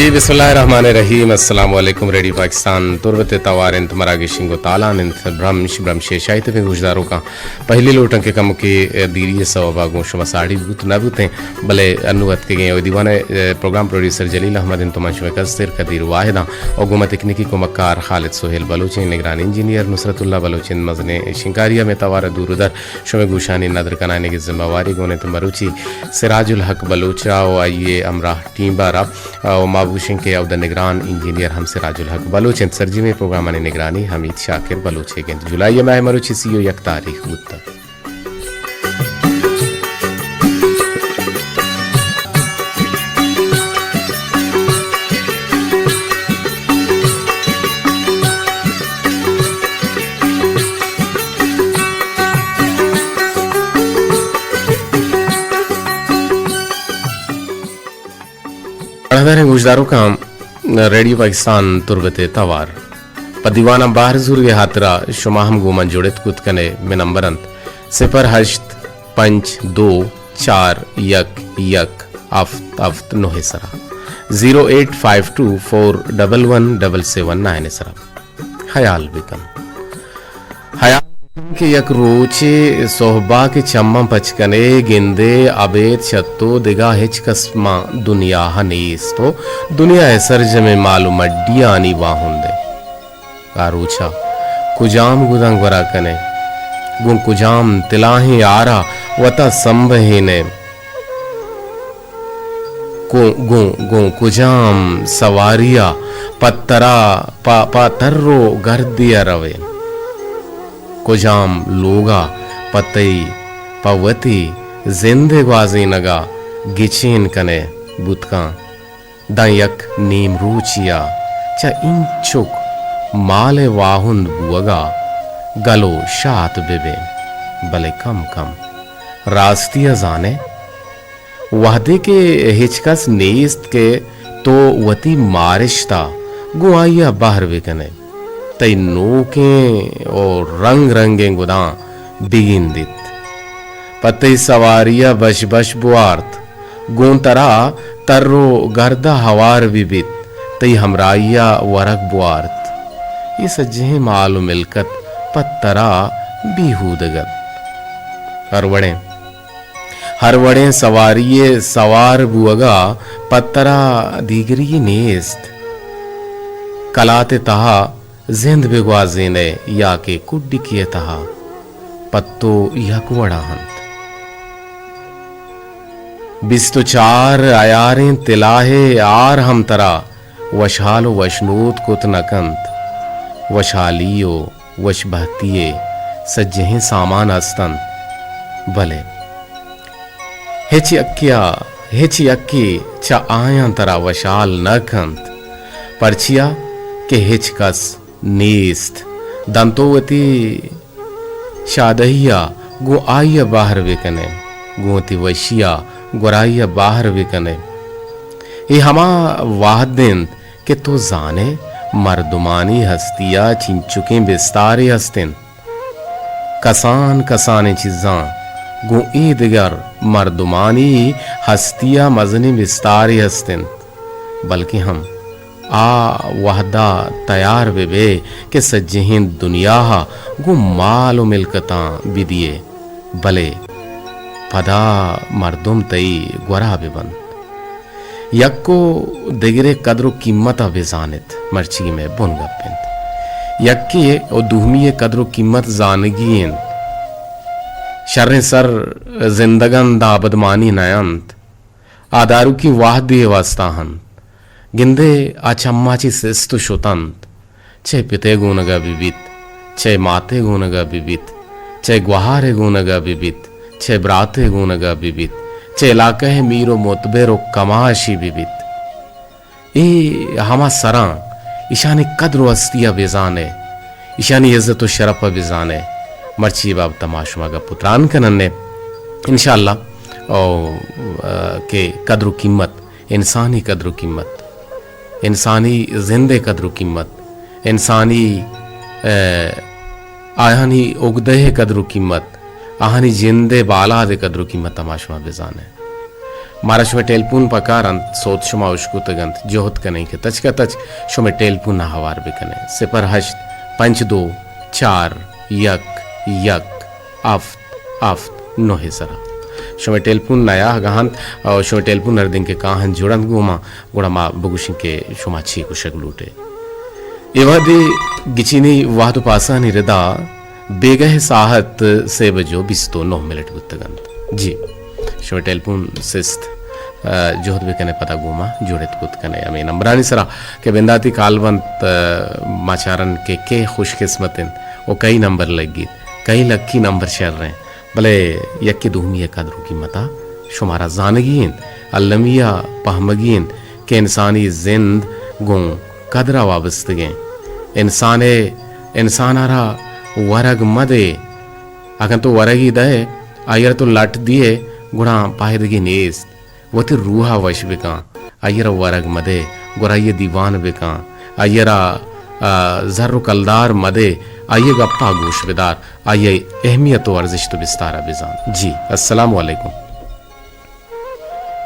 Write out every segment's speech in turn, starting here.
جی، بسم اللہ الرحمن الرحیم۔ السلام علیکم۔ ریڈیو پاکستان تربت ءِ توار انت، مراگش انگو تالان انت، برمش، برمش ءِ شاہی تبیں گوشداروکاں پہلی لوٹاں کہ کمکے دیری ءِ سوب ءَ گوں شما ساڑی بوت نہ بوتیں، بلے انو اتکگیں۔ او دیوان ءِ پروگرام پروڈیوسر جلیل احمد انت، من شمئے کستر قدیر واحد آں، او گوں ما تکنیکی کمکار خالد سہیل بلوچ انت، نگران انجینئر نصرت اللہ بلوچ انت، مزنیں شنکاری ءَ مئے توار ءَ دور ءُ در شمئے گوشانی ندر کنائینگ ءِ ذمہ واری گون انت۔ مروچی سراج الحق بلوچ ءَ و آئی ءِ ہمراہ ٹیم ءَ را و ما بگوشیں کہ اود ءَ نگران انجینئر ہم سراج الحق بلوچ انت۔ سرجمیں پروگرامانی نگرانی حمید شاکر بلوچ ئیگ انت۔ جولائی ءِ ماہ ءِ مروچی سی و یک تاریخ بوتگ۔ اڑاداریں گوشداروکاں، ریڈیو پاکستان تربت ءِ توار پہ دیواناں بہر زورگ ءِ ہاترا شما ہم گوں من جڑت کت کن ئے۔ مئے نمبر انت صفر ہشت پنچ دو چار یک یک ہفت ہفت نو ءِ سرا، زیرو ایٹ فائیو ٹو فور ڈبل ون ڈبل سیون نائن ءِ سرا۔ خیال بکن۔ خیال بکن کہ یک روچے سہبا کہ چماں پچ کن ئے، گند ئے ابید چہ تو دگہ ہچ کس ماں دنیا ءَ نیست و دنیا ءِ سرجمیں مال و مڈیانی واہند ئے۔ آ روچا کجام گداں گورا کن ئے؟ گوں کجام تلاہیں آرا وتا سمبہین ئے؟ گوں، گوں، گوں کجام سواریا پہ ترا، پہ، پہ تر و گردیا روئے؟ کجام لوگا پہ تئی، پہ وتی زند ءِ گوازینگا گچین کن ئے؟ بوت کن داں یک نیم روچیا چہ اینچک مال ءِ واہند بوگا گل و شات بہ بیں، بلے کم کم راستی ءَ زان ئے؟ وہدے کہ ہچ کس نیست کہ تو وتی مارشتا گوں آئی ءَ بہر بہ کن ئے، تئی نوکیں و رنگ رنگیں گداں بگندیت، پہ تئی سواری ءَ بش بش بوارت، گوں ترا تر و گرد ءَ ہوار بہ بیت، تئی ہمراہی ءَ ورگ بوارت۔ اے سجہیں مال و ملکت پہ ترا بیہودگ ات۔ ہر وڑیں ہر وڑیں سواری ءِ سوار بوگ ءَ پہ ترا دیگری نیست۔ کلات ءِ تہا زند بہ گوازین ئے یا کہ کڈکی ءِ تہا، پہ تو یک وڑا انت۔ بیست و چار عیاریں تلاہ ءِ آر ہم ترا وشحال و وشنود کت نہ کنت۔ وشحالی و وشبہتی ءِ سجہیں سامان ہست انت، بلے ہچ یکے ءَ، ہچ یکے چہ آیاں ترا وشحال نہ کنت، پرچیا کہ ہچ کس نیست۔ داں تو وتی شادہی ءَ گوں آئی ءَ بہر بہ کن ئے، گوں وتی وشی ءَ گورائی ءَ بہر بہ کن ئے۔ اے ہما وہد انت کہ تو زان ئے، مردمانی ہستی ءَ چنچکیں بستارے ہست انت۔ کسان کسانیں چیزاں گوں اے دگر مردمانی ہستی ءَ مزنیں بستارے ہست انت، بلکیں ہم آ وہد ءَ تیار بہ بئے کہ سجہیں دنیا ءَ گوں مال و ملکتاں بدیئے، بلے پدا مردم تئی گورا بہ بنت۔ یک و دگرے قدر و قیمت ءَ بہ زانت، مرچی مئے بنگپ انت۔ یکے و دومی ءِ قدر و قیمت زانگی انت۔ شریں سر زندگ انت، داں ابدمانی نہ انت۔ آ داروکیں وہدے ءِ واستا انت۔ گندے آ چما چہ سست و شت انت۔ چہ پت ءِ گونگ ءَ بہ بیت، چہ مات ءِ گونگ ءَ بہ بیت، چہ گوہار ءِ گونگ ءَ بہ بیت، چہ برات ءِ گونگ ءَ بہ بیت، چہ علاقہ ءِ میر و معتبر و کماشے بہ بیت۔ اے ہما سراں، ایشانی قدر و ہستی ءَ بہ زان ئے، ایشانی عزت و شرپ ءَ بہ زان ئے۔ مرچی اے بابت ءَ ما شما گپ و تران کنن ئے۔ انشاءاللہ، او، آ، کہ قدر و قیمت، انسانی قدر و قیمت، انسانی زند ءِ قدر و قیمت، انسانی، آ، آیانی اگدہ ءِ قدر و قیمت، آہانی جند ءِ بالاد ءِ قدر و قیمت ءَ ما شما بہ زان ئے۔ مارا شمئے ٹیلیفون پکار انت، سوت شما اشکتگ انت، جہد کنیں کہ تچک ءَ تچک شمئے ٹیلیفون ءَ ہوار بکنیں۔ صفر ہشت پنچ دو چار یک یک ہفت ہفت نہ ءِ سرا۔ شمئے ٹیلیفون نیاہگ ءَ انت، او شمئے ٹیلیفون ہردیں کہ کاہنت جڑ انت گوں ما، گڑا ما بگوشیں کہ شما چی گوشگ لوٹ ئے۔ اے وہدی گچینی وہد ءُ پاسانی ردا بیگہ ءِ ساہت سے بج ءُ بیست ءُ نہ منٹ بوتگ انت۔ جی، شمئے ٹیلیفون سست، ءَ، جہد بکنئے پدا گوں ما جڑت کت کنئے۔ ہمے نمبرانی سرا کہ بنداتی کال بنت، ءَ، ما چارن کہ کئے خوش قسمت انت ءُ کئی نمبر لگیت، کئی لکی نمبر شر انت۔ بلے یکے دومی ءِ قدر ءُ قیمت ءَ شمارا زانگی انت، المی ءَ پہمگی انت کہ انسانی زند گوں قدر ءَ وابستگ انت۔ انسان ءَ، انسان ءَ را ورگ مہ دئے۔ اگن تو ورگی دئے، آئی ءَ را تو لٹ دیئے، گڑا پائدگی نیست۔ وتی روح ءَ وش بکن، آئی ءَ را ورگ مدے، گڑا آئی ءِ دیوان بکن، آئی ءَ را، آ، زر ءُ کلدار مدے، آئی ءِ گپ ءَ گوش بدار، آئی ءِ اہمیت ءُ ارزشت ءُ بستار ءَ بزان۔ جی، السلام علیکم۔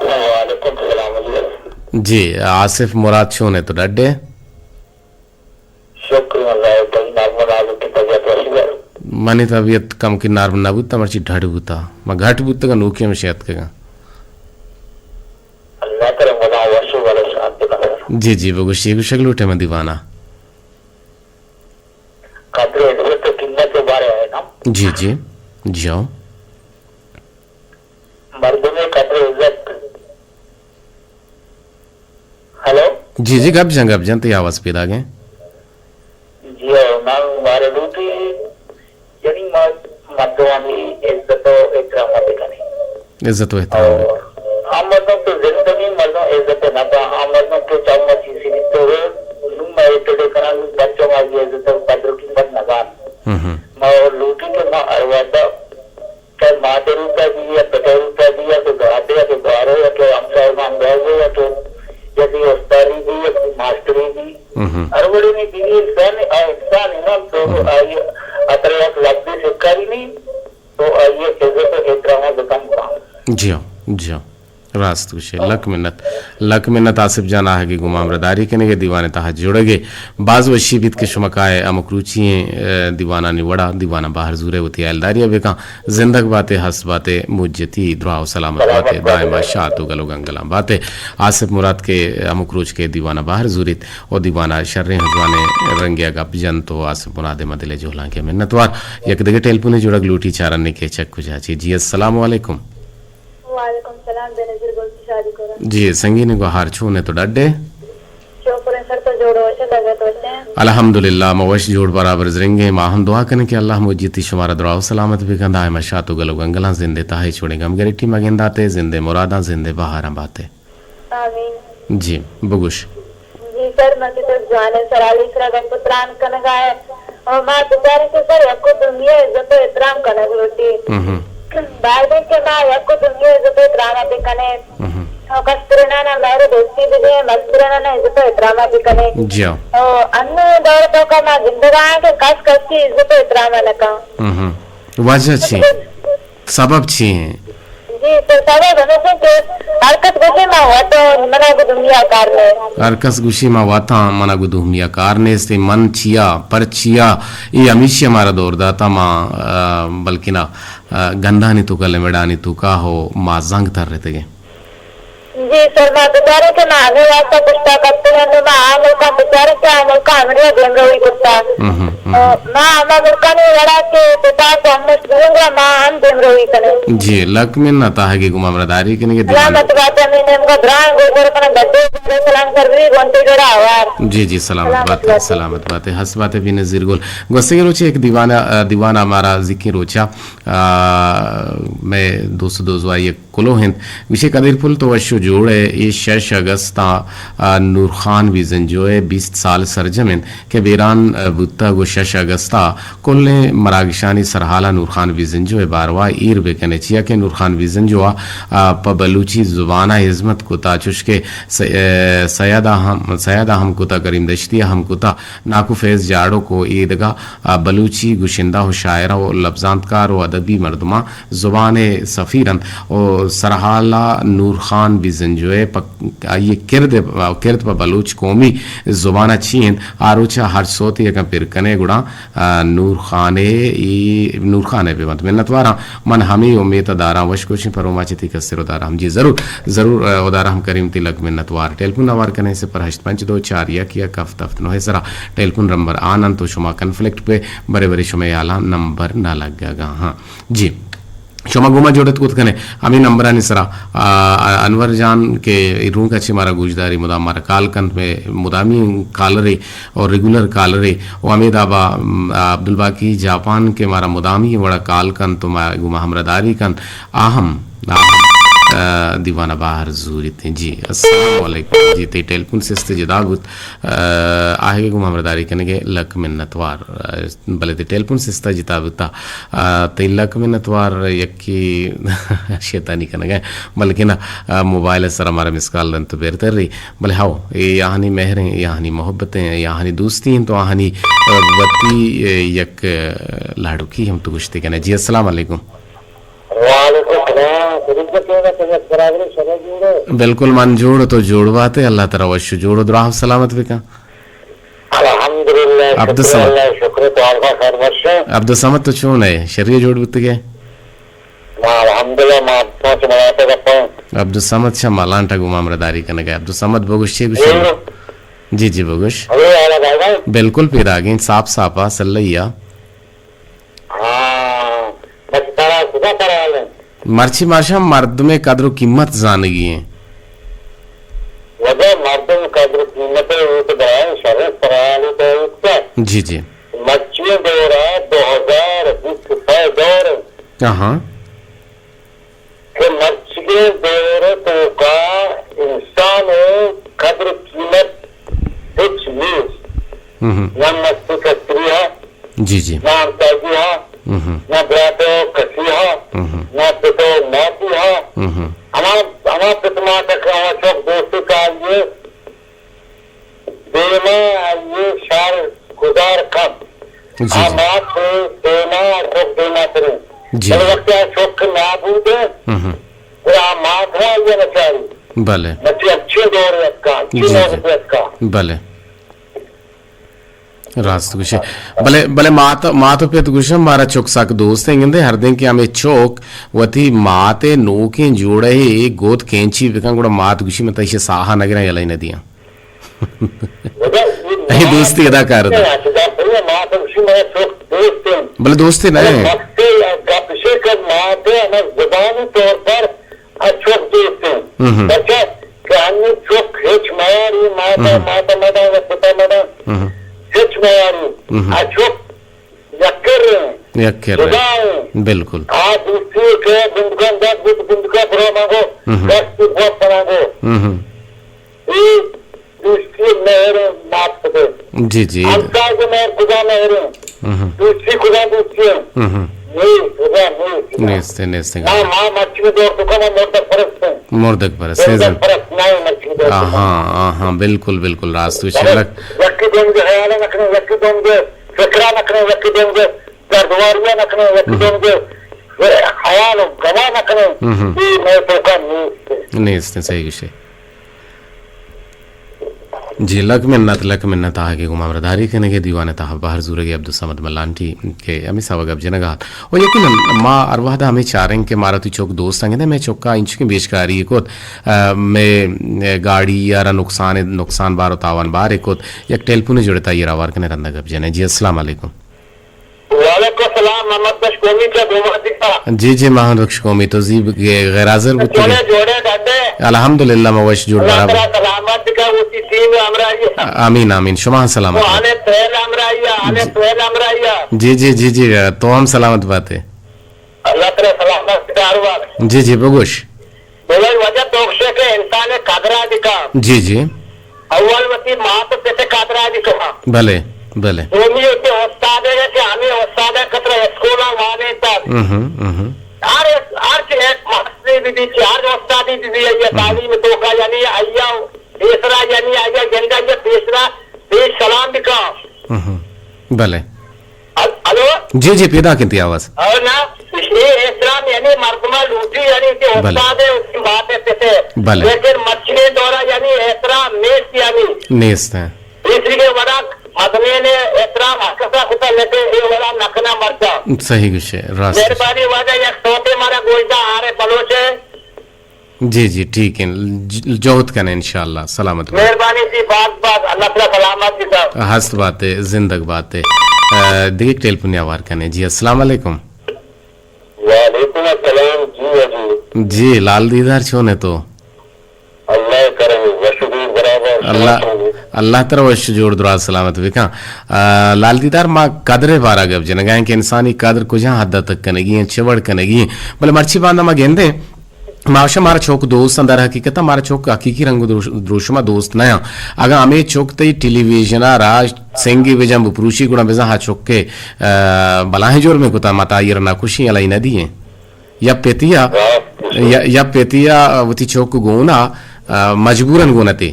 وعلیکم السلام علیکم۔ جی، آصف مراد چون ئے تو ڈڈ ئے؟ شکر اللہ ءَ، تئی نرم و نازکی طبیعت وشی ءَ۔ منی طبیعت کمکے نرم نہ بوتا، مرچی ڈڈ بوتا۔ ما گھٹ بوتگاں، نوکی ہم شیتکگاں۔ اللہ ترا مدام وش و بلوچ شانت بکنت۔ جی، جی، بگوش، چی گوشگ لوٹے من دیوانا؟ قدر و عزت و قیمت کے بارے ہے نا؟ جی، جی، جی ہو۔ مردم قدر و عزت۔ ہلو؟ جی، جی، گپ جن، گپ جن، تئی آواز پیداگ ہیں۔ جی ہو، من مارے لوٹی، یعنی ما مردمانی عزت و احترام بکنی۔ عزت و احترام اور ہم مردم تو زندگی مردم عزت نہ پا، ہم مردم تو چاہوں ما چیزی نہیں تو نو میں اتنے کرا، بچوں ما یہ عزت و قدر و قیمت نہ پا۔ ہم ہم۔ ما اور لوٹی کہ ما ارواتا کہ مات ءِ روپ ءَ بی یا پت ءِ روپ ءَ بی یا کہ برات ءَ یا کہ گوار ءَ یا کہ ہمسائے ءُ ہمگرد ءَ یا کہ، یا کہ استادی بی یا کہ ماسٹری بی، ہم۔ ہر وڑے نی بی انسان، آ انسان ہے نا، تو ہم۔ آئی ءَ ترا یک لبزے سکاری نہیں، تو آئی ءِ عزت و احترام ءَ بکن کن۔ جی ہاں، جی ہاں۔ راست گوشے، لک منت، لک منت آصف جان آہگے گوں ما ہمراہداری کنگے، دیوان ءِ تہا جڑگے۔ باز وشی بیت کہ شما کائے ہمک روچی ایں، ء، دیوانانی وڑا دیوان ءَ بہر زورے، وتی ہیالداری ءَ بکن۔ زندگ باتے، ہست باتے، مجتی دراہ و سلامت باتے، دائما شات و گل و گنگلاں باتے۔ آصف مراد کہ ہمک روچ کہ دیوان ءَ بہر زوریت و دیوان ءَ شریں جوانیں رنگے ءَ گپ جنت و آصف مراد ءِ ما دل ءِ جہلانکے منتوار۔ یک دگہ ٹیلیفونے جوڑگ لوٹی، چارنے کہ چک کجا چی۔ جی السلام علیکم۔ وعلیکم السلام، بینظیر گل، شادی کرن۔ جی، سنگین گوہار، چون ئے تو، ڈڈ ئے؟ شکر ایں سر، تو جوڑ ئے، وش ئے، طبیعت وش ایں؟ الحمدللہ، ما وش جوڑ برابر زرنگ ایں۔ ما ہم دعا کنیں کہ اللہ مجتی شمارا دراہ و سلامت بکن، دائما شات و گل و گنگلاں، زندے تہا ہچ وڑیں غمگریٹی مگنداتے، زندے مراداں، زندے بہاراں باتے۔ آمین۔ جی، بگوش۔ جی سر، من کہ تو جوانیں سرالے سرا گپ و تران کنگا ئے۔ او ما بچاریں کہ سر، یک و دومی ءِ عزت و احترام کنگ لوٹی۔ ہم۔ باید انت کہ ما یک و دومی ءِ عزت و احترام ءَ بکنیں۔ ہم۔ او کسترینانا مہر و دوستی بدیں، مسترینانا عزت و احترام ءَ بکنیں۔ جی ہاں۔ او انو دور توکا ما زندگا ایں کہ کس کسی عزت و احترام ءَ نکن۔ ہم۔ وجہ چی؟ سبب چی ایں؟ جی، تو سبب ہمیش ایں کہ ہر کس گوشی ما وتاں، منا گو دومی ءَ کار نے۔ ہر کس گوشی ما وتاں، منا گو دومی ءَ کار نیست۔ اے من چیا، پر چیا، اے ہمیشی ءَ مارا دور داتا، ما، آ، بلکنا، آ، گندانی توکا، لمڑانی توکا ہو ما زنگ ترتگیں۔ جی سر، ما بچاریں کہ ما ہمے واسطہ پشتا کپتگاں، تو ما آ ملکاں بچاریں کہ آ ملکاں ہمڑی ءَ دیمروی کرتا۔ ہم، ہم، ہم۔ ما ہما ملکانی وڑا کہ پتا تو ہم مشت بزنگا ما ہم دیمروی کنیں۔ جی، لک منت آہگے گوں ما ہمراہداری کنگے دیوان۔ سلامت بات، ہمے نیمگا درائیں گوشدار کناں، بڈے سلام سر بی گونتے جوڑا ہوار۔ جی، جی، سلامت بات، سلامت بات، ہست بات بینظیر گل۔ گوستگیں روچے یک دیوان، دیوان ہمارا زکی روچا، آ، مئے دوست دوزوائی کلوہ انت۔ گوشی قدیر پل تو وش و جوڑ ئے، اے شش اگست ءَ، آ، نور خان بزنجو ءِ بیست سال سرجم انت کہ بیران، آ، بوتگ و شش اگست ءَ کلیں مراگشانی سرحال ءَ نور خان بزنجو ءِ باروا ایر بہ کن ئے، چیا کہ نور خان بزنجو ءَ، آ، پہ بلوچی زبان ءَ ہزمت کتا، چوش کہ س-، آ، سید ءَ ہم، سید ءَ ہم کتا، کریم دشتی ءَ ہم کتا، ناکو فیض جاڑوک و ایدگہ، آ، بلوچی گشندہ و شاعر و لبزانتکار و ادب ادبی مردماں زبان ءِ سفیر انت۔ او سرحال ءَ نور خان بزنجو ءِ پہ آئی ءِ کرد، کرد پہ بلوچ قومی زبان ءَ چی انت؟ آ روچ ءَ ہر سوتے یکاں پر کن ئے گڑا، آ، نور خان ءِ، اے نور خان ءِ بہ بنت۔ منتواراں، من ہمے امیت ءَ داراں، وش گوشیں پروما چہ تئی کستر ءُ داراں ہم۔ جی ضرور، ضرور، آ، ءُ داراں ہم کریم تئی لک منتوار۔ ٹیلیفون ہوار کنیں صفر ہشت پنچ دو چار یک یک ہفت ہفت نو ءِ سرا۔ ٹیلیفون نمبر آ نہ انت تو شما کنفلکٹ بہ بئے، بلے شما یہالاں نمبر نہ لگگا۔ ہاں۔ جی۔ شما گوما جوڑ ات کت کنے ہمے نمبرانی سرا، آ، انور جان کہ اے رونک ءَ چہ مارا گوشداری، مدام مارا کال کنت، مئے مدامی کالرے اور ریگولر کالرے، و ہمے دابا، م، عبدالباقی جاپان کہ مارا مدامی وڑا کال کنت و ما گوما ہمراہداری کنت، آ ہم، آ ہم، آ، دیوان ءَ باہر زوریت۔ جی، السلام علیکم۔ جی، تئی ٹیلیفون سستے جدا بوت، آ، آہگے گوما ہمراہداری کنگے لک منتوار۔ آ، بلے تئی ٹیلیفون سستا جتا بوتا۔ آ، تئی لک منتوار، یکی شیطانی کنگا، بلکہ نا، آ، موبائل سرا مارا مسکال دنت تو بہتر رہی۔ بلے ہاو، اے آہانی مہریں، اے آہانی محبتیں، اے آہانی دوستی انت تو آہانی، آ، وتی، آ، یک، آ، لاڑوکی ہم تو گوشتے کنے۔ جی، السلام علیکم۔ وعلیکم السلام۔ شریف بخش صاحب، برابر شما جوڑ ہو؟ بالکل من جوڑ، تو جوڑ باتے، اللہ ترا وش جوڑ و دراہ سلامت بکن۔ الحمدللہ، عبدالصمد۔ شکر اللہ، شکر تو آلفا خیر بخش۔ عبدالصمد تو چون ئے؟ شری جوڑ بوتگے؟ ما الحمدللہ، ما تو چ ملاتے گپاں۔ عبدالصمد شاہ ملانٹا گو مامرا داری کنگا۔ عبدالصمد بگوش چی گوشی؟ ہلو۔ جی جی بگوش۔ ہلو، حالا بھائی بھائی۔ بالکل پیدا گئیں، صاف صافا، سلیا۔ ہاں، بس ترا کجا ترا حال ہے؟ مرچی ماشا مردم قدر و قیمت زانگی ہیں۔ وجہ مردم قدر و قیمت ہے، وہ تو بڑا ہے، شرف پر حال ہے، تو اس کا۔ جی جی۔ مرچی دورا دو ہزار بیس سے دور ہے۔ ہاں۔ کہ مرچیگیں دور ءِ توکا انسان ءِ قدر و قیمت ہچ نیست۔ ہم۔ نہ مستی کستری ہا، جی جی۔ نہ ہمساہگی ہا، ہم۔ نہ برات و کسی ہا، ہم۔ نہ پت و ماتی ہا۔ ہم۔ ہما، ہما پت مات کہ ہما چوک دوستی کاریے، دیما آئی شار گزار کن۔ جی، آ جی۔ مات دیما چوک دیما ترین۔ جی۔ بلے وقتی آ چوک نابود ہے، ہم۔ گڑا آ مات ہوا آئی نچاری۔ بلے۔ نچی اچھی دور اتکا، اچھی جی، جی۔ نوبت اتکا۔ بلے۔ راست گوشے۔ بلے، بلے مات، مات و پت گوشم مارا چک سک دوست ہیں گندے، ہر دن کہ ہمیں چک وتی مات نوکیں جوڑے گود کینچی بکن، گڑا مات گوشی من تیشے ساہا نگران یلہ ندیاں۔ اے دوستی ادا کار دا۔ بلے دوستی نہ ہے۔ گپ شے کہ مات ہمیں زبانی طور پر ا چک دوست ہیں۔ ہم۔ بچہ کہ ہنی چک ہچ میاری، ماتا، ہم۔ ماتا مدان و پتا مدان۔ ہم۔ ہچ میاری۔ ہم۔ ا چک یک کر رہے ہیں۔ یک کر رہے ہیں۔ جدا ہیں۔ بالکل۔ آ دوستی کہ بندگان داد بوت بندگا برو مانگو، ہم۔ دست کی بہت پناگو۔ ہم۔ اے دوستی مہر مات پتے۔ جی، جی۔ ہمساہگ مہر کجا مہر ہیں؟ ہم۔ دوستی کجا دوستی ہیں؟ ہم۔ نہیں، کجا نہیں، کجا۔ نیست، نیست۔ ما، ما مرچی دور تو کنا مردک پرست ہیں۔ مردک پرست ہیں۔ مردک پرست نہیں مرچی دور تو کنا۔ آہاں، آہاں، بالکل، بالکل راست۔ یکی دن کے خیال نہ کریں، یکی دن کے فکرہ نہ کریں، یکی دن کے دردواری نہ کریں، یکی دن کے خیال و گواہ نہ کریں۔ ہم۔ یہ میں تو کا نیست۔ نیست، صحیح گوشے۔ جی، لک منت، لک منت آہگے گوں مامرداری کنگے دیوان تہا بہر زورگے عبدالصمد ملانٹی کہ ہمیں سوا گپ جنگا ات۔ و یقیناً ما ہر وہدا ہمیں چاریں کہ مارا تی چوک دوست انگے، میں چوکا انچکیں بیشکاری کت، آ، میں گاڑی یارا نقصان، نقصان بار و تاوان بار کت، یک ٹیلیفون جوڑتا یہ راوار کنے رندا گپ جنے۔ جی، السلام علیکم۔ وعلیکم السلام، محمد بخش قومی چا گوما دیتا۔ جی جی، محمد بخش قومی تو زی غیر حاضر بوتگے۔ جوڑے، جوڑے ڈاڈے۔ الحمدللہ، ما وش جوڑ اللہ برابر۔ ترا سلامت کا، اسی ٹیم ہمراہی۔ آمین آمین، شما ہم سلامت۔ آنے سہیل ہمراہی، آنے جی۔ سہیل ہمراہی۔ جی جی جی جی، تو ہم سلامت باتے۔ اللہ ترا سلامت کا ہر وقت۔ جی جی، بگوش۔ بلے وجہ تو گوشے کہ انسان قدر ءَ بکن۔ جی جی۔ اول وتی مات ءُ پت ءِ قدر ءَ بکن۔ بلے، بلے۔ دومی ءَ کہ استاد ءَ کہ ہمے استاد ءَ کہ ترا اسکول ءَ وانینتگ۔ ہم، ہم، ہم۔ ہر، ہر چی یک ماسٹرے بہ بی، چی ہر استادے بہ بی، یا ہم۔ تعلیم ءِ توکا یعنی آئی ءَ پیسرا یعنی آئی ءَ گندا یا پیسرا پیش سلام بکن۔ ہم، ہم۔ بلے۔ ال-، الو؟ جی جی، پیداک انت آواز۔ او نا، اے احترام یعنی مردما لوٹی یعنی کہ بلے۔ استاد ہے، اس کی بات ہے، کسے۔ بلے۔ لیکن مرچی دورا یعنی احترام نیست یعنی۔ نیست ہے۔ اس لیے وڑا مدنی نے احترام ہر کسا کتا لیکن اے وڑا نکنا مرچا۔ صحیح گشے، راست۔ مہربانی واجہ یک سوتے مارا گوشتا آرے بلوچ ہے۔ جی، جی، ٹھیک ہے۔ ج-، جہد کنے انشاءاللہ۔ سلامت بات۔ مہربانی جی، باز باز۔ اللہ تعالیٰ سلامت جی صاحب۔ ہست بات ہے، زندگ بات ہے۔ آ، دیگہ ٹیلیفون آوار کنے۔ جی، السلام علیکم۔ وعلیکم السلام۔ جی، جی۔ جی، لال دیدار چون ہے تو؟ اللہ کرم، وش جوڑ برابر۔ اللہ، اللہ ترا وش جوڑ دراز سلامت بکن۔ آ، لال دیدار، ما قدر بارا گپ جنگا ہیں کہ انسانی قدر کجا حد تک کنگی ہیں، چہ وڑ کنگی ہیں۔ بلے مرچی باندا ما گندیں، ما وشاں مارا چوک دوست اں، در حقیقت مارا چوک حقیقی رنگ و دروش-، دروشما دوست نہ اں۔ اگاں ہمے چوک تئی ٹیلی ویژن ء را سنگے بجن بپروشی گڑا بزاں ہا چوک ء، آ، بلاہیں جرمے کتا، ما تا آئی ء را نہ کشیں، الا ای نہ دییں۔ یا پتیا، یا، یا پتیا وتی چوک گونا، آ، مجبورن گونتے۔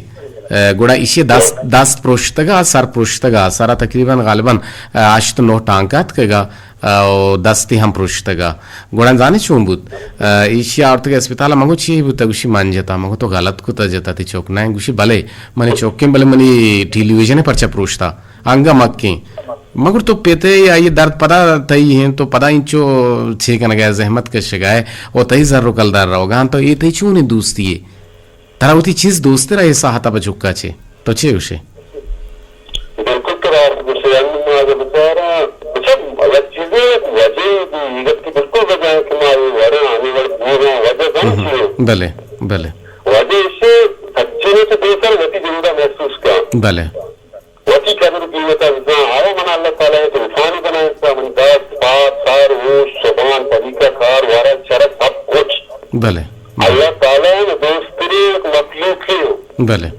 آ، گڑا ایشی دست، دست پروشتگا، سر پروشتگا، سرا تقریباً غالباً، آ، ہشت نو ٹانکا اتکگا۔ او دستی ہم پروشتگا۔ گڑا زانے چون بوت؟ آ، ایشی آورتگ اسپتال ء، من گو چی بوت؟ گوشی من جتا۔ من گو تو غلط کتا، جتا تی چوک نہ۔ گوشی بلے منی چوکیں، بلے منی ٹیلی ویژن پرچا پروشتا؟ انگا مکیں۔ من گو تو پیتے یا یہ درد پدا تئی ہیں تو پدا انچو چے کنگا ہے، زحمت کشگا ہے، او تئی زر و کلدار روگا تو اے تئی چونیں دوستی ہے؟ ترا وتی چیز دوستر ء اے ساہت ء پہ چکا چے؟ تو چے گوشے؟ بالکل تو راست گوشے، یعنی ما اگہ بچاراں، بچار، یک چیزے یک وجہ دی، یک کہ بالکل وجہ ہے کہ ما اے وڑیں آنے وڑ بوگاں، وجہ زان چی ہے؟ بلے، بلے۔ وجہ اسے سچے نے تو بہتر وتی زندہ محسوس کا۔ بلے۔ وتی قدر و قیمت ء بزاں، آیا من اللہ تعالی ء انسانی بنائینتا، من دست، پاد، سر، ہوش، زبان، طریقہ کار، ورگ، چرگ، سب کچھ۔ بلے۔ اللہ تعالی ء دوستریں یک مخلوقے۔ بلے۔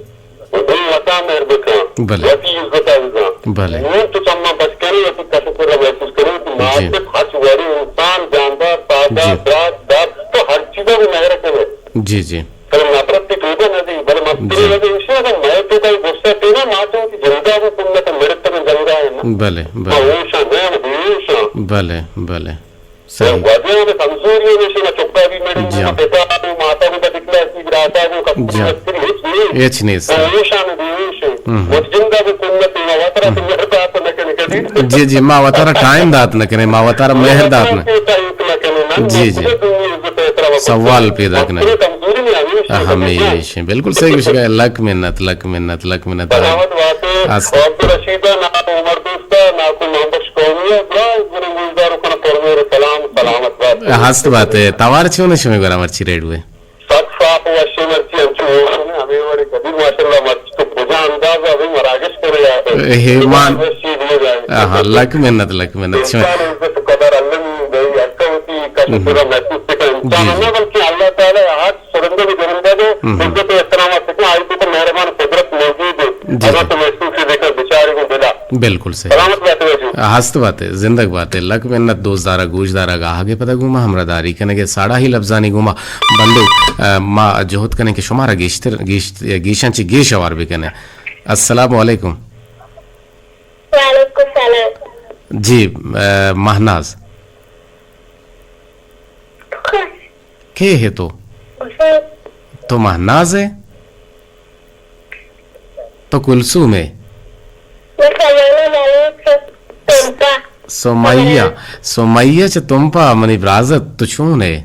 گوں وتا مہر بکن۔ بلے۔ وتی عزت ء بزاں۔ بلے۔ نوں تو چماں بچ کنے، وتی کش و کر ء محسوس کنے کہ جی۔ ماتپ ہرچ وڑیں انسان، جاندار، ساہدار، جی۔ دراج، دار، تو ہر چیز ء مہر کنے۔ جی، جی۔ بلے نفرت ء توبہ نہ دئی، بلے مستریں جی۔ وجہ ایشی اگاں مئے توبہ ء غصہ پینا، ما چہ وتی جندا گوں کنت ء مرتگ جنگا ء نہ۔ بلے، ما بلے۔ ہوش آں، نہ ہم بے ہوش آں۔ بلے، بلے۔ صحیح۔ وجہ ہمیں کمزوری ہمیشہ نہ چکا بھی مڑیں، جی۔ نہ پتا گوں، ماتا گوں، بدکلا کی براتا گوں، کپڑی جی۔ مستری ہچ نہیں۔ ہچ نہیں، ما صحیح۔ ہوش آں، نہ بے ہوش آں۔ ہم، ہم۔ وتی جندا گوں کنت ء، ما وترا تو مہر دات نہ کنے کدی۔ جی، جی، ما وتارا ٹائم دات نہ کنے، ما وتارا مہر دات نہ۔ جی، جی۔ سوال پیداک نہ۔ ہمیش ہیں۔ بالکل صحیح گوشگا۔ لک منت، لک منت، لک منت۔ سلامت باتے۔ است۔ عبدالرشید ء ناکو عمر دوست ء ناکو محمد بخش قومی ء برا گریں گوشدار کن پرمور سلام، سلامت باتے۔ ہست باتے۔ توار چون شمے گورا مرچی ریڈوے؟ سک صاف و وشیں مرچی انچو ہوش نے ہمے وڑے کبیر ماشاءاللہ مرچی تو کجا انداز ء ابھی مراگش کرے یار۔ اے مان۔ وشی دیے جائے۔ آہا، لک منت، لک منت۔ انسان عزت و قدر اللہ نے دئی، ہر کس وتی کش و ہم۔ خدا محسوس بکن۔ انسان جی، جی۔ نہ بلکہ اللہ تعالی ہر سرندگ و درندگ ہم۔ عزت و احترام است کہ آئی تو مہربان قدرت موجود ہے۔ جی، اگر جی۔ تو محسوس ہے دیکھا بیچارے کو دلا۔ بالکل صحیح۔ سلامت بات ہے جی۔ ہست بات ہے، زندگ بات ہے۔ لک منت دوست دارا، گوش دارا، گاہگے پدا گوما ہمراہ داری کنگے ساڑاہی لبزانی گوما بندو، آ، ما جہد کنیں کہ شمارا گیشتر، گیش-، گیشاں چہ گیش ہوار بکنیں۔ السلام علیکم۔ وعلیکم السلام۔ جی، آ، مہناز۔ کئے ئے تو؟ تو مہناز ئے؟ تو کلثوم ئے؟ سمیہ، سمیہ چہ تمپا، منی برازت، تو چون ئے؟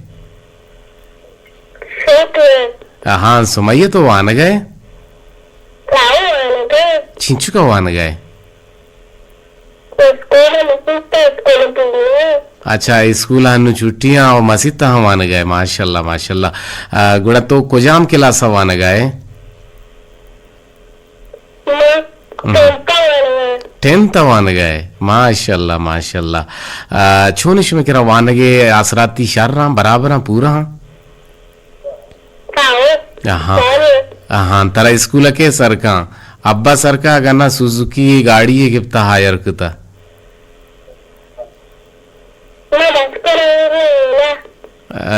ہاں، سمیہ تو وانگ ئے؟ چینچکا وانگ ئے؟ اسکول ء نشتہ، اسکول ء پیری۔ اچھا، اسکول ء نوں چھٹی آں او مسیت ء ہم وانگ ء ئے۔ ماشاءاللہ، ماشاءاللہ۔ آ، گڑا تو کجام کلاس ء وانگ ء ئے؟ من ہم۔ ٹینتھ ء وانگ ء۔ ٹینتھ ء وانگ ء ئے۔ ماشاءاللہ، ماشاءاللہ۔ آ، چون شمے کرا وانگ ء آسراتی شر آں، برابر آں، پورا آں؟ ہاں۔ آہاں۔ آہاں، ترا اسکول ء کئے سر کاں؟ ابا سر کاں، اگاں نہ سوزوکی گاڑی یے گپتا ہائر کتا۔ نہ، بس کرا وینا۔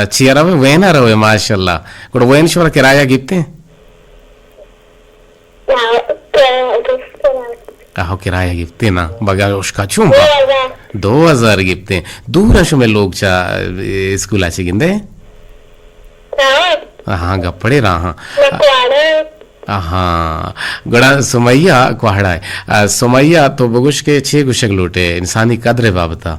آ، چیا روے؟ وینا روے، ماشاءاللہ۔ گڑا وین شمارا کرایہ گپتے؟ نہ، کرایہ گپتے۔ آہو، کرایہ گپتے نا۔ بگا اشکا چون با؟ دو ہزار۔ دو ہزار گپتیں۔ دور شمئے لوگ چہ، اے، اسکول ءَ چہ گندے؟ ہاں۔ ہاں، گپڑے راہاں۔ ہاں۔ گڑا سمیہ کوہڑا ہے۔ آ، سمیہ تو بگوش کہ چے گوشگ لوٹے انسانی قدر بابتا؟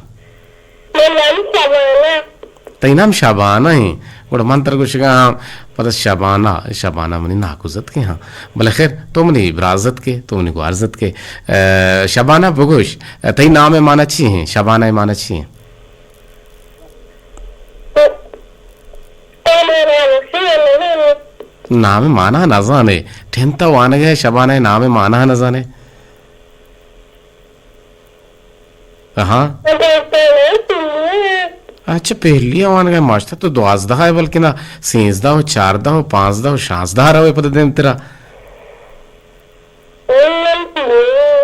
من نام شبانہ۔ تئی نام شبانہ ہیں۔ گڑا من تر گوشگا ہاں، پدا شبانہ، شبانہ منی ناکوزت کے ہاں۔ بلے خیر، تو منی برازت کے، تو منی گوارزت کے۔ آ، شبانہ بگوش، آ، تئی نام معنی چی ہیں؟ شبانہ معنی چی ہیں؟ نام مانا نزانے۔ ٹینتا وانگ ءَ شبانہ نام مانا نزانے۔ ہاں۔ اچھا، پہلی وانگ ءَ ماشتا تو دوازدہ ہے، بلکہ نا، سیزدہ و چاردہ و پانزدہ و شانزدہ روے پد دیمترا۔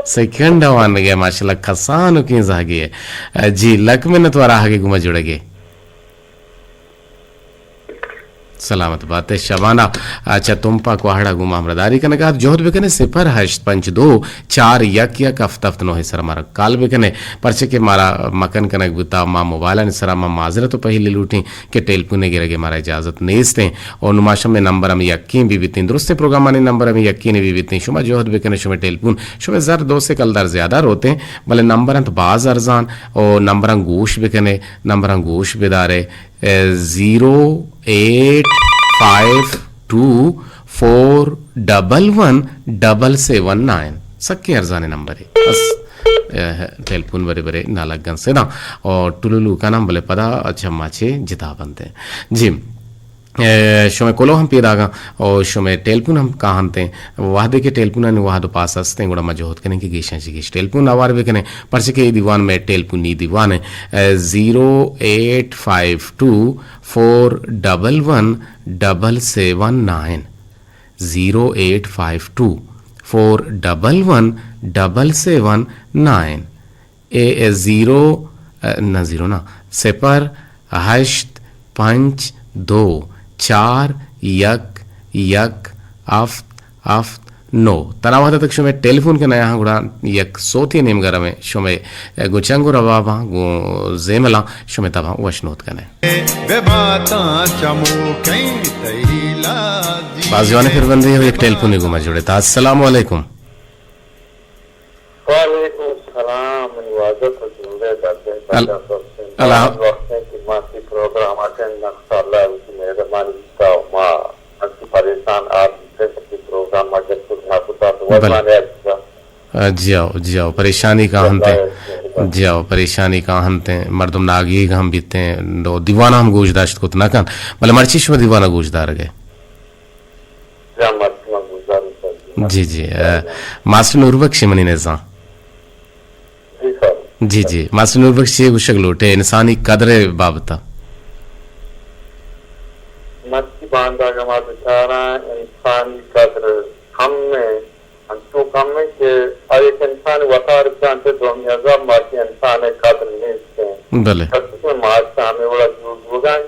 سیکنڈ وانگ ءَ ماشاءاللہ کسانکیں زہگے۔ جی، لک منت وار آہگے گوما جڑگے۔ سلامت بات ئے شبانہ۔ اچھا، تمپ ءَ کوہڑا گوں ما ہمراہداری کنگا ات۔ جہد بکنے صفر ہشت پنچ دو چار یک یک ہفت ہفت نو سرا مارا کال بکنے، پرچہ کہ مارا مکن کنگ بوتا، ما موبائلانی سرا، ما معذرت و پہلی لوٹیں کہ ٹیلیفون گرگ ءَ مارا اجازت نیستیں۔ اور نماشم میں نمبر ہم یکیں بی بیتیں، درستیں پروگرامانی نمبر ہم یکیں بی بیتیں۔ شما جہد بکنے، شما ٹیلیفون، شما زر دو سے کلدار زیادہ روتیں، بلے نمبر انت باز ارزان، اور نمبراں گوش بکنے، نمبراں گوش بدارے۔ زیرو ایٹ فائیو ٹو فور ڈبل ون ڈبل سیون نائن۔ سکیں ارزانیں نمبرے۔ بس، اے، ٹیلیفون برے برے نہ لگن سیداں۔ اور ٹلو لوکاں ہم بلے پدا اچھا ماچے جتا بنتے۔ جی۔ اے، شمئے کلو ہم پیداگاں اور شمئے ٹیلیفون ہم کاہنتے۔ وہدے کہ ٹیلیفونانی وہد و پاس ہستیں، گڑا ما جہد کنیں کہ گیشاں چہ گیش ٹیلیفون آوار بکنیں، پرچہ کہ اے دیوان مئے ٹیلیفونی دیوان ہے۔ اے، زیرو ایٹ فائیو ٹو فور ڈبل ون ڈبل سیون نائن، زیرو ایٹ فائیو ٹو فور ڈبل ون ڈبل سیون نائن۔ اے، اے، زیرو، اے، نہ زیرو نہ، صفر ہشت پنچ دو چار یک یک ہفت ہفت نو۔ ترا وہدے تک شمئے ٹیلیفون کہ نیاہاں گڑا یک سوتے نیمگا رویں، شمئے، اے، گوں چنگ و رباباں، گوں زیملاں شمئے تباں وشنود کنیں۔ بے باتاں چمو کئی تئی لازی۔ باز جوانیں پھر بندے ہو، یک ٹیلیفونے گوں ما جڑتا۔ السلام علیکم۔ وعلیکم السلام، منی واجہ تو جوڑے دردیں ال-، بچا سب سے الحم-، باز وقت ہے کہ ماسی پروگرام اٹینڈ نقص اللہ کی مہربانی بیتا و ما انتی پریشان آ بیتے کہ پروگرام ما جب کچھ نہ کتا تو بلے۔ وزمان ہے اچھا۔ آ، جیاؤ، جیاؤ، پریشانی کا ہنتے۔ جیاؤ، جیاؤ۔ جیاؤ، پریشانی کا ہنتے۔ مردم ناگیگ ہم بیتے، دو دیوانہ ہم گوش داشت کت نہ کن۔ بلے مرچی شما دیوانہ گوش دار گئے۔ جی ہم، مرچی ما گوش دار گئے۔ جی، جی، آ، ماسٹر نور بخش منی نزان۔ جی سر۔ جی، جی، ماسٹر نور بخش چی گوشگ لوٹے انسانی قدر بابتا؟ مرچی باندا گما بچاراں انسانی قدر کم ہے۔ انچو کم انت کہ آ یک انسان وتار بجانتے دومی عذاب ماتی انسان قدر نیست ہیں۔ بلے۔ کسی کے ماس ہمیں وڑا جوڑ بوگا ہیں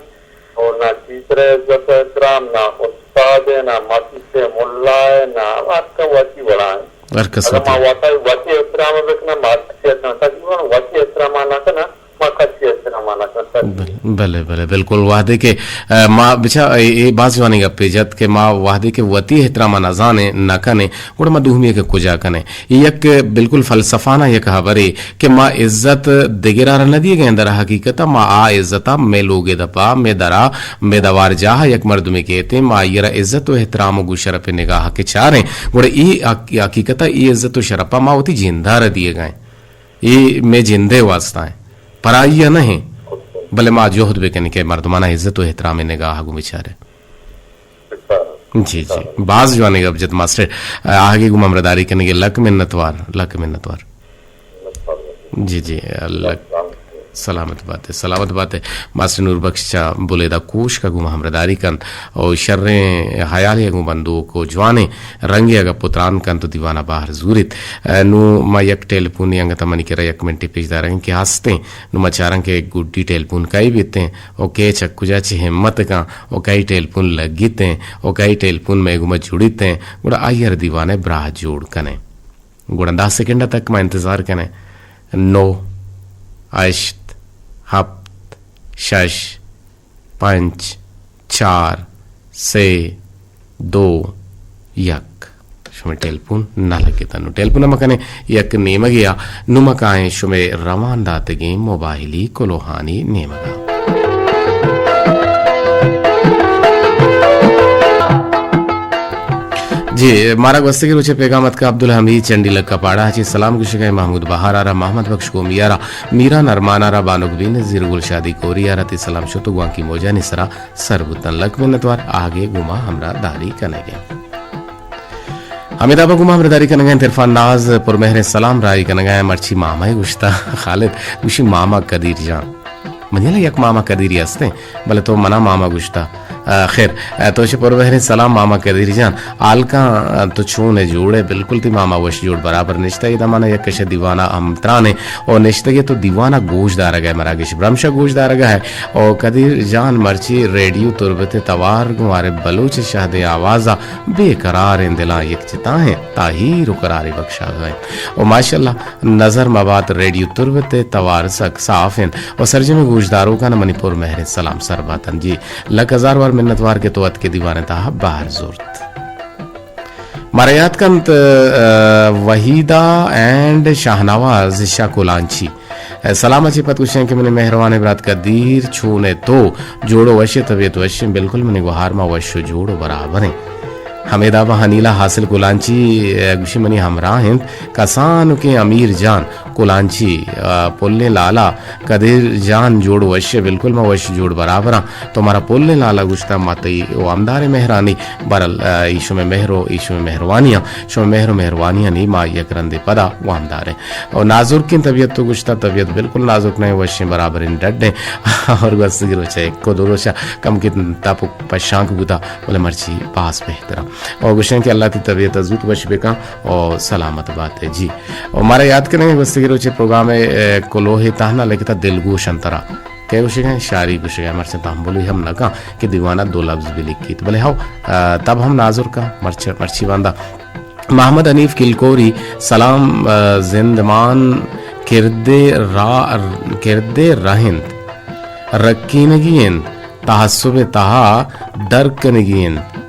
اور نہ ٹیچر عزت و احترام، نہ استاد ہے، نہ مسیح سے ملا ہے، نہ ہر کا وتی وڑا ہیں۔ ہر کس اگر وتی۔ ما وتا وتی احترام بکنا، ما کسی احترام، تقریباً وتی احترام نہ کنا، ما کسی احترام نہ کنا۔ بلے، بلے، بلے، بالکل۔ وہدے کہ، آ، ما بچا اے، اے باز جوانیں گپے جت کہ ما وہدے کہ وتی احترام نہ زانیں، نہ کنیں، گڑا ما دومی کہ کجا کنیں؟ اے یک بالکل فلسفانہ یک ہبرے کہ ما عزت دگرا را نہ دیگیں، در حقیقت ما آ عزتا مئے لوگ دپا، مئے درا، مئے دوار جاہ یک مردمے کیتیں، ما آئی را عزت و احترام و گوشرپ نگاہ کہ چاریں، گڑا اے حق-، حقیقتا اے عزت و شرپا ما وتی جندا را دیگیں۔ اے مئے جندے واسطہ ہیں، پرائی نہ ہیں، بلے ما جہد بکنیں کہ مردمانا عزت و احترام نگاہ گوں بچارے۔ جی، جی۔ باز جوانیں گپ جت ماسٹر۔ آہگے گوں ہمراہداری کنگے لک منتوار، لک منتوار۔ جی، جی، لک سلامت بات ہے، سلامت بات ہے۔ ماسٹر نور بخش چا بلیدہ کوشک گوں ہمراہداری کنت او شریں حیالے گوں بندوک و جوانیں رنگے گپ و تران کنت و دیوانا باہر زوریت۔ نوں ما یک ٹیلیفونے انگت منی کرا یک منٹے پیش داریں کہ ہستیں۔ نوں ما چاراں کہ گڈی ٹیلیفون کئی بیتیں۔ او کئے چہ کجا چہ ہمت کن، او کئی ٹیلیفون لگیتیں، او کئی ٹیلیفون مئے گوما جڑیتیں، گڑا آئی ہر دیوانے براہ جوڑ کنیں۔ گڑا دہ سیکنڈ تک ما انتظار کنیں۔ نو، ہشت، ہپت، شش، پنچ، چار، سے، دو، یک۔ شمئے ٹیلیفون نہ لگتہ۔ نوں ٹیلیفون ءَ مہ کنیں یک نیمگے ءَ، نوں ما کائیں شمئے روان داتگیں موبائلی کلوہانی نیمگ ءَ۔ جی، مارا گوستگیں روچے پیغام اتکا عبدالحمید چنڈیلک کپاڑا چی، سلام گوشگا ایں محمود بہار ءَ را، محمد بخش قومی ءَ را، میران ارمان ءَ را، بانک بینظیر گل شادی کوری ءَ را، تئی سلام شت و گوانکی موجانی سرا سر بوتن۔ لک منتوار، آگے گوما ہمراہ داری کنگے۔ ہمیدا پہ گوما ہمراہ داری کنگا ایں عرفان ناز، پر مہریں سلام راہی کنگا ایں، مرچی ماما ءَ گوشتا خالد، گوشی ماما قدیر جان۔ منی ہیالا یک ماما قدیری ہستیں، بلے تو منا ماما گوشتا۔ آ، خیر، آ، تو چہ پر مہریں سلام ماما قدیر جان۔ حال کن، آ، تو چون ئے، جوڑ ئے؟ بالکل تئی ماما وش جوڑ برابر نشتہ۔ ادا منا یک کش دیوانا ہم ترانے او نشتگے تو دیوانا گوش دارگا ئے، مراگش برمشا گوش دارگا ئے۔ او قدیر جان، مرچی ریڈیو تربت توار گوں عارف بلوچ شہدیں آوازا بے قراریں دلاں یک جتا ہیں۔ تاہیر و قراری بخشا ہیں۔ او ماشاءاللہ، نظر مبات، ریڈیو تربت ءِ توار سک صاف انت و سرجمیں گوشداروکاں منی پر مہریں سلام سر باتن۔ جی، لک ہزار وار منتوار کہ تو اتکے دیوان ءِ تہا بہر زرت۔ مارا یات کنت، آ، وحیدہ اینڈ شاہنواز شاہ کلانچی۔ آ، سلام ءَ چہ پد گوشیں کہ منی مہروانیں برات قدیر، چون ئے تو؟ جوڑ و وش ئے، طبیعت وش انت؟ بالکل منی گوہار ما وش و جوڑ و برابر ایں۔ ہمیدا پہ انیلا حاصل کلانچی، آ، گوشی منی ہمراہ انت۔ کسانکیں امیر جان کلانچی، آ، پلیں لالا قدیر جان جوڑ وش ئے؟ بالکل ما وش جوڑ برابر آں۔ تو مارا پلیں لالا گوشتا، ما تئی وامداریں مہرانی، بہرحال، آ، ای شمئے مہر و ای شمئے مہروانی آں۔ شمئے مہر و مہروانی آنی ما یک رندے پدا وامدار ایں۔ او نازرکیں طبیعت تو گوشتا، طبیعت بالکل نازرک نہ ایں، وشیں برابریں ڈڈ ایں۔ اور گوستگی روچا یک و دو روچا کمکے تپ و پشانک بوتا، بلے مرچی باز بہتر آں۔ او گوشیں کہ اللہ تئی طبیعت زوت وش بکن۔ او سلامت بات ئے جی۔ او مارا یاد کنیں گوستگیں روچے پروگرام ءِ، اے، کلوہ ءِ تہنا لکھتا دلگوش انت ترا۔ کئے گوشگا ایں؟ شاری گوشگا ایں، مرچی تحملی ہم نہ کن کہ دیوانا دو لفظ بہ لکھیت۔ بلے ہو، آ، تب ہم نازرک آں، مرچ-، مرچی باندا۔ محمد حنیف کلکوری، سلام، آ، زندمان کردے را-، کردے رہ انت، رکینگی انت، تعصب ءِ تہا در کنگی انت۔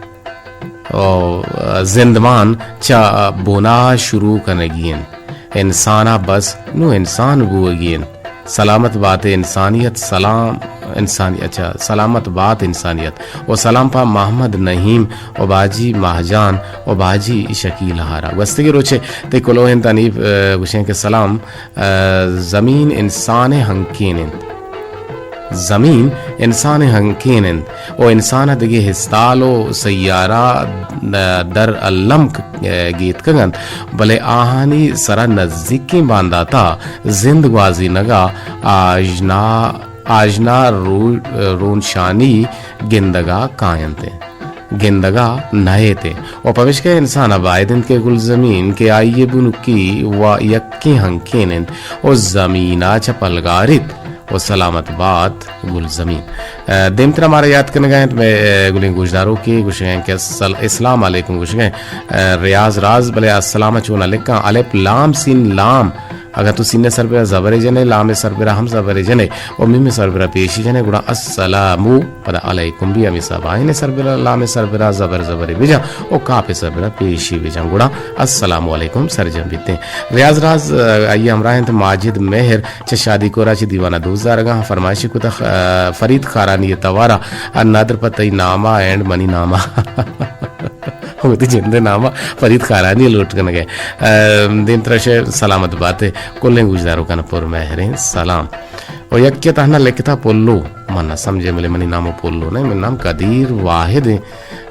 او زندمان چہ بنا شروع کنگی انت۔ انسان ءَ بس نوں انسان بوگی انت۔ سلامت بات انسانیت، سلام انسانی-، اچھا، سلامت بات انسانیت۔ و سلام پہ محمد نعیم و باجی ماہجان و باجی شکیل ہارا۔ گوستگی روچے تئی کلوہ انت انیب، آ، گوشیں کہ سلام، آ، زمین انسان ہنکین انت۔ زمین انسان ءِ ہنکین انت و انسان ءَ دگہ ہستال و سیارہ در الم ک-، گیتکگ انت، بلے آہانی سرا نزیکیں باندات ءَ زند گوازینگ ءَ آژنا، آژنا رو-، رونشانی گندگ ءَ کاینت انت۔ گندگ ءَ نئیت و پمیشکا انسان ءَ باید انت کہ گلزمین کہ آئی ءِ بنکی و یکیں ہنکین انت و زمین ءَ چہ پلگاریت و سلامت بات گلزمین۔ آ، دیمترا مارا یات کنگا انت مئے، آ، گلیں گوشداروکے گوشگا انت کہ السل-، السلام علیکم گوشگا انت، آ، ریاض راز، بلے السلام ءَ چون لکھاں؟ الف لام سین لام۔ اگاں تو سین ءِ سربرا زبرے جنے، لام ءِ سربرا ہم زبرے جنے و میم ءِ سربرا پیشی جنے، گڑا السلام و پدا علیکم بی ہمے حساب ءَ۔ عین ءِ سربرا، لام ءِ سربرا زبر زبرے بجاں و کاف ءِ سربرا پیشی بجاں، گڑا السلام علیکم سرجم بیتیں۔ ریاض راز، آ، آئی ءِ ہمراہ انت ماجد مہر چہ شادی کورا چہ دیوان ءَ دوست دارگا، فرمائشی کتہ، آ، فرید خارانی ءِ توارا، آ، ندر پہ تئی نام ءَ اینڈ منی نام ءَ۔ وتی جند ءِ نام ءَ فرید خارانی لوٹ کنگ ءَ۔ آ، دیمترا شے سلامت بات ئے۔ کلیں گوشداروکاں پر مہریں سلام۔ و یکے تہنا لکھتا پلو، من نہ سمجھے، بلے منی نام پلو نہ، منی نام قدیر واحد ایں۔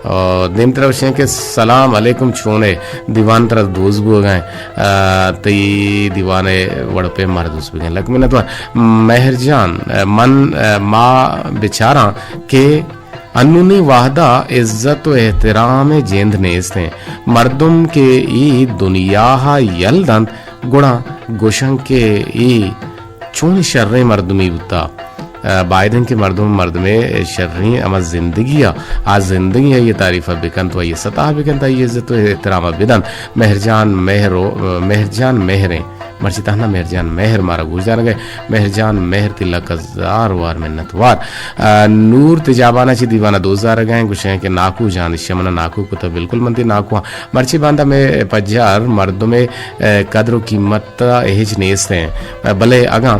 آ، دیمترا گوشیں کہ سلام علیکم، چون ئے؟ دیوان ترا دوست بوگا ایں۔ آ، تئی دیوان ءِ وڑ پہ مارا دوست بگیں۔ لک منتوار۔ مہر جان، آ، من، آ، ما بچاراں کہ انونی وہدا عزت و احترام ءِ جند نیست انت۔ مردم کہ اے دنیا ءَ یل دنت، گڑا گوشن کہ اے چون شریں مردمے بوتا۔ آ، باید انت کہ مردم مردمے شریں ہما زندگی ءَ، آ زندگی ءَ آئی ءِ تعریف ءَ بکنت و آئی ءِ ستا بکنت، آئی ءِ عزت و احترام ءَ بدنت۔ مہر جان مہر و، مہر جان مہریں۔ مرچی تہنا مہر جان مہر مارا گوشدارگ ء۔ مہر جان مہر تئی لک ہزار وار منت وار۔ آ، نور تجابانا چی دیوانا دوست دارگ ء، گوشیں کہ ناکو جان، اشی منا ناکو کتا، بالکل من تئی ناکو آں۔ مرچی باندا مئے پجار مردم ء، آ، قدر و قیمت ء ہچ نیست ہیں۔ آ، بلے اگاں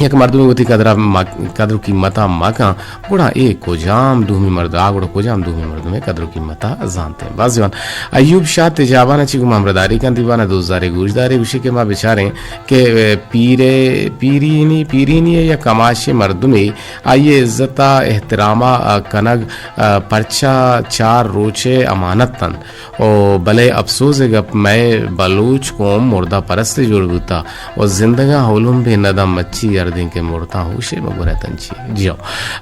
یک مردمے وتی قدر ء مک-، قدر و قیمت ء مکاں، گڑا اے کجام دومی مرد، آ گڑا کجام دومی مردمے قدر و قیمت ء زانت ہیں؟ باز جوان۔ ایوب شاہ تجابان ء چی گوں ما ہمراہداری کن، دیوان ء دوستدارے گوشدارے، گوشی کہ ما بچاریں کہ پیرے، پیرینی، پیرینی ء یا کماشے مردمے آئی ء عزت ء احترام ء کنگ، ء، پرچا چار روچ ء امانت انت۔ او بلے افسوز ء گپ، مئے بلوچ قوم مردہ پرست جوڑ بوتا۔ او زندگاں ہولم بے ندم مچی، ہردیں کہ مرتاں ہوشے مگورے تنچی۔ جی ہو۔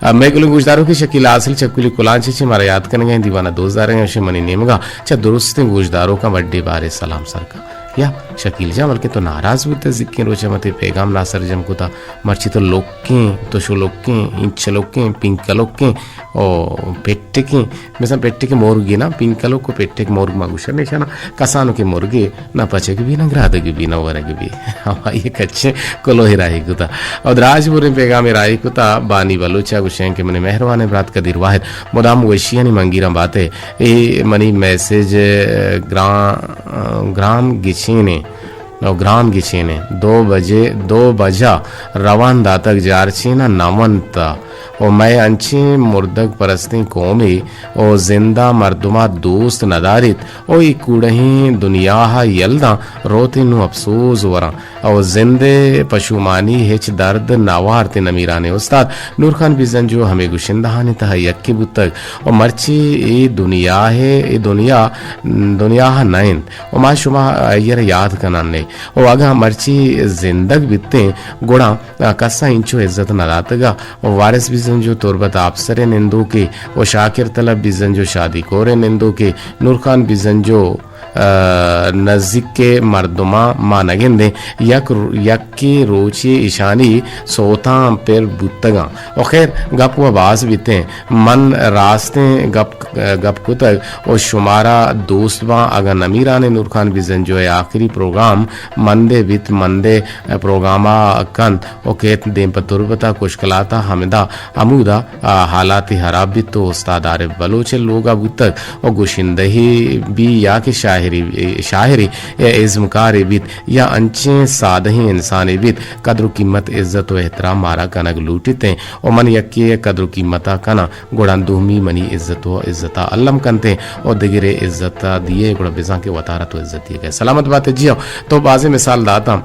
ء، مئے گلیں گوشداروکیں شکیل حاصل چکولی کلانچ چی مارا یاد کنگا ہیں، دیوانہ دوست دارگا ہیں، منی نیمگا چہ درستیں گوشداروکاں بڈے بارے سلام سرکا۔ یا شکیل جان، بلکہ تو ناراض بوتا، زکیں روچا متے پیغام ناسرجم کتا، مرچی تو لوکیں، تو شلوکیں، انچلوکیں، پنکلوکیں، او پٹکیں، مثلاً پٹکیں مرگے نا، پنکلوک و پٹک مرگ ما گوشن، ایشانا کسانوکیں مرگے، نہ پچگ بی، نہ گرادگ بی، نہ ورگ بی۔ ہمائی کچیں کلوہے راہی کتا۔ او دراج بریں پیغامے راہی کتا، بانی بلوچا گوشیں کہ منی مہروانیں برات قدیر واحد، مدام وشیانی منگیراں باتے۔ اے منی میسج گران، گرام گچینے۔ او گرام گچین انت۔ دو بجے، دو بجا روان داتگ جارچین ء نہ ونت ء۔ او مئے انچیں مردگ پرستیں قومے او زندہ مردما دوست نہ داریت او اے کوڑہیں دنیا ء یل داں، روت نوں افسوز وراں۔ او زند ء پشومانی ہچ درد نہ وارت۔ نمیرانیں استاد نورخان بزنجو ہمے گشندہانی تہا یکے بوتگ۔ او مرچی اے دنیا ء، اے دنیا، دنیا ء نہ انت۔ و ما شما آئی ء را یاد کنان نے۔ و اگاں مرچی زندگ بیتیں، گڑا کسا انچو عزت نہ داتگا۔ و وارث بزنجو تربت آپسر نندوکے و شاکر طلب بزنجو شادی کور نندوکے، نورخان بزنجو، آ، نزیک مردماں ما نگندیں۔ یک رو-، یکے روچے اشانی سوتاں پر بوتگاں۔ و خیر، گپ و باز بیتیں۔ من راستیں گپ، گپ کتگ و شمارا دوست باں۔ اگاں نمیرانیں نورخان بزنجو ء آخری پروگرام مندے بیت، مندے پروگرام ء کنت و کیت دیم پہ تربت ء کشکلات ء ہمدا ہمودا، آ، حالاتے ہراب بیت و استاد عارف بلوچ ء لوگ ء بوتگ و گشندہے بی یا کہ شاعری، شاعری ء ازمکارے بیت یا انچیں سادہیں انسانے بیت، قدر و قیمت، عزت و احترام مارا کنگ لوٹیت انت و من یکے ء قدر و قیمت ء کناں۔ گڑا دومی منی عزت و عزت ء الم کنت و دگرے عزت ء دیئے، گڑا بزاں کہ وتارا تو عزت دیگ ء۔ سلامت بات ئے۔ جی ہاں، تو بازیں مثال داتاں،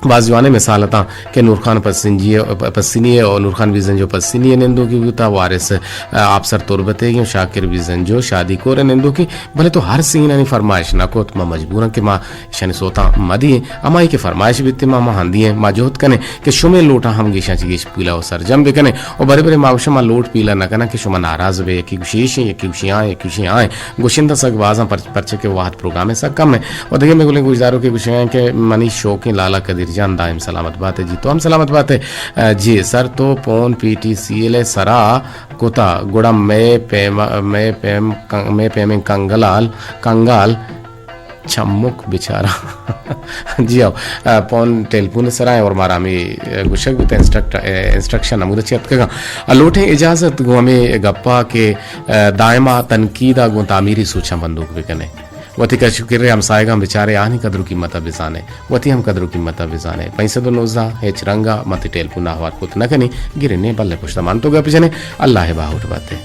باز جوانیں مثال اتاں کہ نورخان پسنجی ء، پ-، پسنی ء، نورخان بیزنجو پسنی ء نندوکی بوتا، وارث، ء، آپسر تربت ء گوں شاکر بیزنجو شادی کور ء نندوکی، بلے تو ہر سینانی فرمائش نہ کت، ما مجبوراں کہ ما اشانی سوتاں مہ دییں، ہمائی کہ فرمائش بیت ما، ما ہندی ہیں، ما جہد کنیں کہ شمے لوٹاں ہم گیشاں چہ گیش پیلا و سرجم بکنیں و برے برے ما گوشاں ما لوٹ پیلا نہ کناں کہ شما ناراض بے، یکی گوشی ایشیں، یکی گوشی آئیں، یکی گوشی آئیں۔ گوشندہ سک بازاں پر-، پرچہ کہ وہد پروگرام سک کم ہے و دگہ مئے گلیں گوشداروکے گوشیں کہ منی شوقیں لالا قدیر جان دائم سلامت بات ہے۔ جی تو ہم سلامت بات ہے۔ جی سر تو پون پی ٹی سی ایل سرا کتا گڑا مئے پیم، مئے پیم، مئے پیمیں کنگلال، کنگال چمک بیچارہ۔ جی ہاں، آ، پون ٹیلیفون سرا ہیں اور مارا ہمیں، آ، گوشگ بوتا انسٹرکٹ-، آ، انسٹرکشن ہمود چی اتکگا۔ آ، لوٹیں اجازت گوں ہمیں گپا کہ، آ، دائما تنقیدا گوں تعمیری سوچاں بندوک بکنے۔ وتی کش کرے ہمسائگاں بچارے آنی قدر و قیمتا بزانے۔ وتی ہم قدر و قیمتا بزانے۔ پنچ سد و نوزدہ ہچ رنگا متی ٹیلیفون آہوار کت نہ کنی، گرنے بلے پشتا مان تو گپ جنے۔ اللہ باہوٹ باتے۔